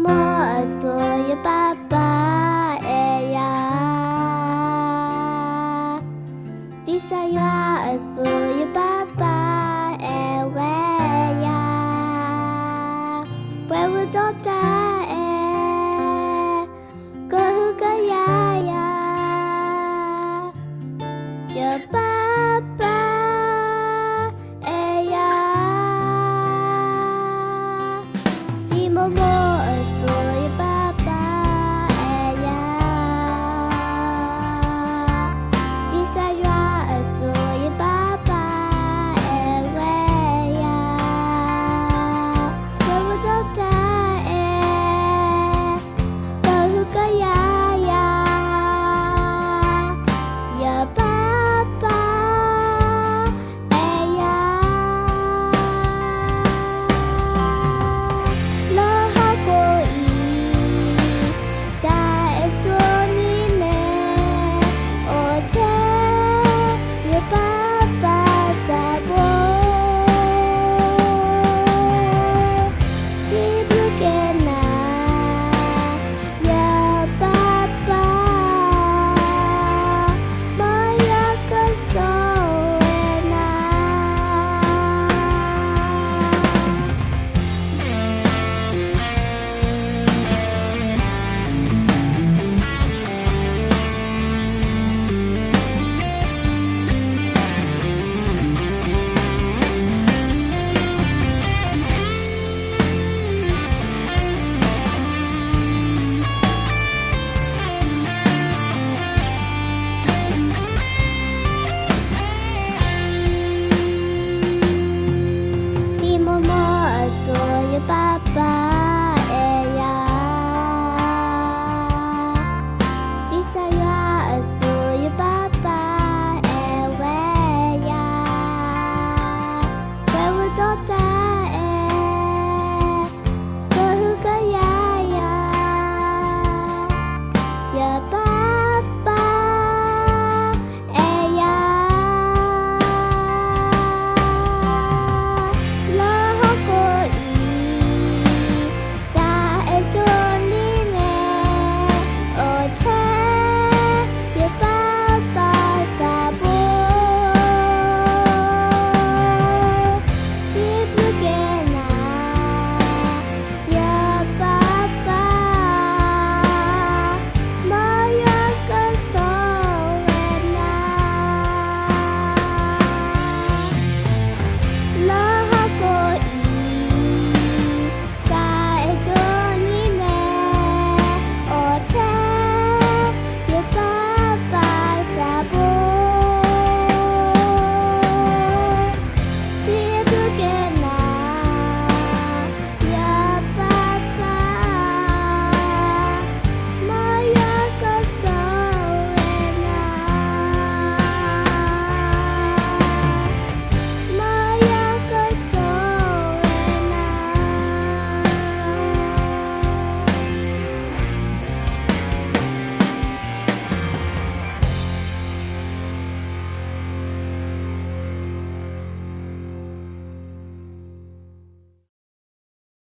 မိၢ်မိၢ်အသိးယပၢ်ပၢ်အဲၣ်ယၤ, ဒ်စီၤယွၤအသိးယပၢ်ပၢ်အဲၣ်ဝဲယၤ, ပှၤဝဲဒီးတၢ်အဲၣ် ကဟုကယာ်ယၤ, ယပၢ်ပၢ်အဲၣ်ယၤ, ဒ်မိၢ်မိၢ်အသိးယပၢ်ပၢ်အဲၣ်ယၤ, ဒ်စီၤယွၤအသိးယပၢ်ပၢ်အဲၣ်ဝဲယၤ, ပှၤဝဲဒီးတၢ်အဲၣ် ကဟုကယာ်ယၤ, ယပၢ်ပၢ်အဲၣ်ယၤ, လၢဟီၣ်ခိၣ်အံၤ တၢ်အဲၣ်တိၢ်နီၣ်န့ၣ် အိၣ်ထဲ ယပၢ်ပၢ်သးဘိ စံးဘျုးက့ၤနၤ ယပၢ်ပၢ် မ်ယွၤကဆိၣ်ဂ့ၤနၤ. ဒ်မိၢ်မိၢ်အသိးယပၢ်ပၢ်